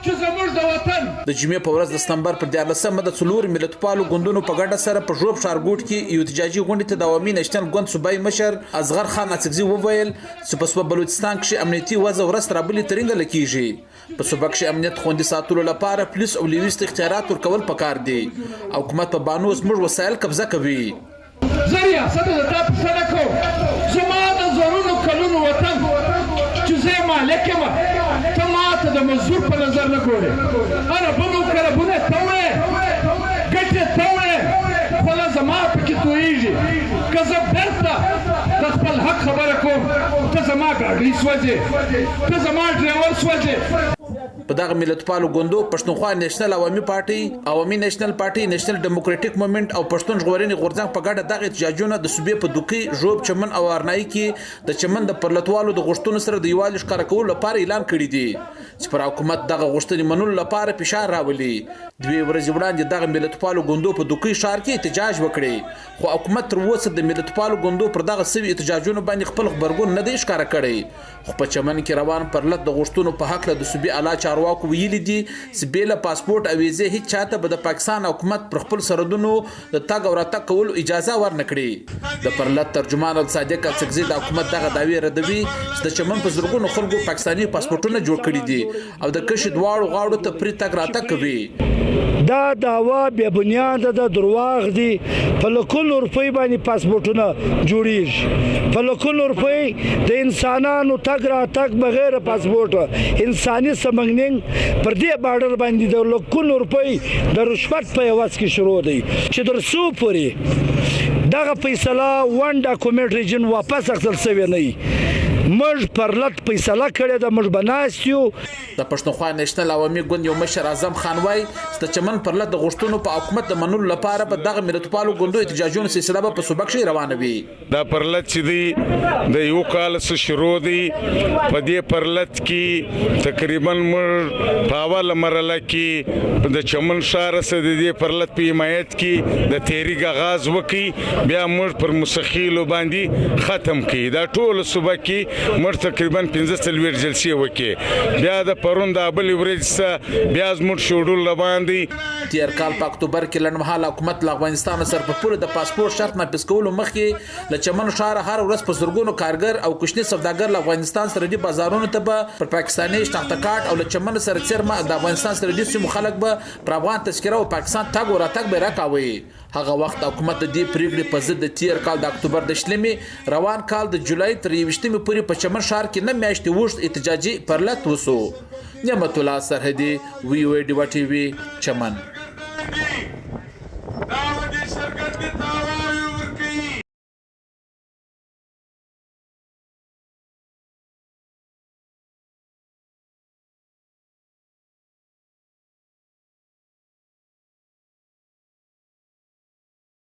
چې زموږ د وطن. د جمعې په ورځ د ستمبر پر 13مه د څلورو ملتپالو ګوندونو په ګډه سره په ږوب ښارګوټي کې یو احتجاجي غونډې ته د عوامي نېشنل ګوند صوبايي مشر اصغر خان اڅکزي وویل چې په صوبه بلوچستان کښې امنیتي وضع ورځ تربلې ترینګله کیږي. په صوبه کښې امنیت خوندي ساتلو لپاره پولیس او لیویز ته اختیارات ورکول پکار دي او حکومت په بانو زموږ وسایل قبضه کوي. زه ریاست د تا پوښتنه کوم، زما د زرونو کلونو وطن چې زه یې مالک یم، ته ماته د مزدور په نظر نه ګورې، اربونو کربونه ته وړې، ګټې ته وړې، خوله زما پکې تویږي، که زه بیرته د خپل حق خبره کوم، ته زما ګاډۍ سوځې، ته زما ډریور سوځې. په دغه ملتپالو ګوندو پښتونخوا نېشنل عوامي پارټۍ، عوامي نېشنل پارټۍ، نېشنل ډیموکرېټک مومنټ او پښتون ژغورنې غورځنګ په ګډه دغه احتجاجونه د صوبې په دوکۍ، ږوب، چمن او ارنایي کې د چمن د پرلتوالو د غوښتنو سره د یووالي ښکاره کولو لپاره اعلان کړي دي چې پر حکومت دغه غوښتنې منلو لپاره فشار راولي. دوې ورځې وړاندې دغه ملتپالو ګوندو په دوکۍ ښار کې احتجاج وکړي خو حکومت تر اوسه د ملتپالو ګوندو پر دغه سوي احتجاجونو باندې خپل غبرګون نه دی ښکاره کړی. خو په چمن کې روان پرلت د غوښتنو په هکله د صوبې اعلی چارواکو ویلي دي چې بې له پاسپورټ او ویزې هیڅ چاته به د پاکستان حکومت پر خپل سرحدونو د تګ او راتګ کولو اجازه ورنکړي. د پرلت ترجمان الصادق اڅکزي د حکومت دغه دعوې ردوي چې د چمن په زرګونو خلکو پاکستاني پاسپورټونه جوړ کړي دي او د کرښې دواړو غاړو ته پري تګ راتګ کوي. دا دعوه بې بنیاده ده، درواغ دي، په لکونو روپۍ باندې پاسپورټونه جوړیږي، په لکونو روپۍ د انسانانو تګ راتګ بغیر پاسپورټ، انساني سمګلینګ پر دې باډر باندې د لکونو روپۍ د رشوت په عوض کې شروع دی چې تر څو پورې دغه فیصله ون ډاکومنټ ریجن واپس اخیستل شوې نه وي، موږ پرلت فیصله کړې ده، موږ به ناست یو. د پښتونخوا نېشنل عوامي ګوند یو مشر اعظم خان وايي چې د چمن پرلت د غوښتنو په حکومت د منلو لپاره به دغه ملتپالو ګوندو احتجاجونو سلسله به په صوبه کښې روانه وي. دا پرلت چې دی د یو کال څخه شروع دی، په دې پرلت کې تقریبا موږ په اوله مرحله کې د چمن ښار څخه د دې پرلت په حمایت کې د تحریک اغاز وکړي، بیا موږ پر مسخیلو باندې ختم کړي. دا ټول صوبه کې موږ تقریبا 45 جلسې وکړې، بیا د پرون د بلې ورځې څخه بیا زموږ شیډول روان دی. تېر کال په اکتوبر کې لنډمهاله حکومت له افغانستان سره په پوله د پاسپورټ شرط نافذ کولو مخکې له چمن ښاره هره ورځ په زرګونو کارګر او کوچني سوداګر له افغانستان سرحدي بازارونو ته به پر پاکستاني شناخته کارت او له چمن سره څېرمه د افغانستان سرحدي سیمو خلک به پر افغان تذکره او پاکستان تګ و راتګ به راکاوه. هغه وخت حکومت د دې پرېکړې په ضد د تېر کال د اکتوبر د 20مې، روان کال د جولای تر 21مې پورې په چمن ښار کې نه میاشتې اوږد احتجاجي پرلت وشو. نعمت الله سرحدي، وي او ای ډیوه ټي وي، چمن.